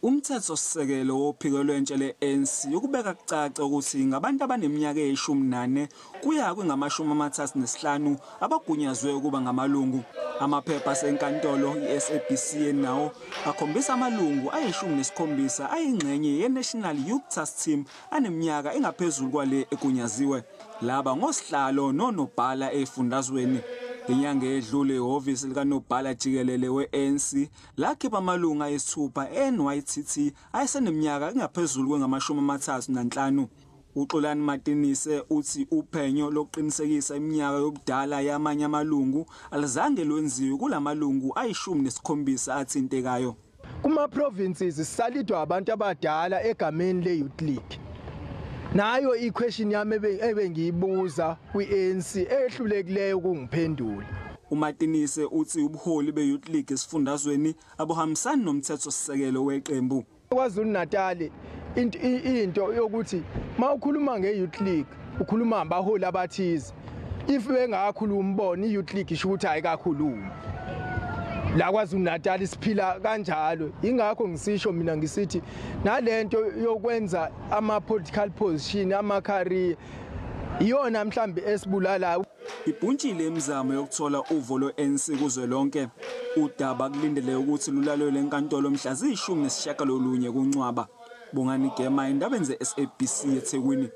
Umthethosisekelo wophiko lwentsha le-ANC ukubeka kucace ukuthi ngabantu abaneminyaka eyi-14 kuya kwingama-35 abagunyazwe ukuba ngamalungu. Amaphepha asenkantolo i-SABC enawo akhombisa amalungu ayi-17 ayingxenye ye-National Youth Task Team aneminyaka engaphezulu kwale egunyaziwe. Laba ngosihlalo nonobhala efundazweni. Ngenyanga edlule ihhovisi likanobhala jikelele we-ANC lakhipha amalungu ayisithupha e-NYTT ayeseneminyaka engaphezulu kwengama-35. UXolani Matinise uthi uphenyo lokuqinisekisa iminyaka yobudala yamanye amalungu alizange lwenziwe kulamalungu ayi-17 athintekayo. Kuma provinces sisalidwa abantu abadala egameni le-Youth League. Nayo i-question yami ebengiyibuza kwi-ANC ehlulekileyo ukungiphendula. UMatinise uthi ubuholi be-Youth League esifundazweni abuhambisani nomthethosisekelo weqembu. KwaZulu Natal into yokuthi mawukhuluma nge-Youth League ukhuluma ngabaholi abathize. If bengakhuluma bona i-Youth League isho ukuthi ayikakhulumi. La KwaZulu Natal siphila kanjalo, ingakho ngisisho mina ngisithi nalento yokwenza ama political position ama career iyona mhlambi esibulalayo. Ibhuntshile imizamo yokuthola uvo lwe-ANC kuzwelonke. Udaba kulindeleke ukuthi lulalelwe enkantolo mhla ziyi-19 kuNcwaba. Bongani Gema, indaba ze-SABC eThekwini.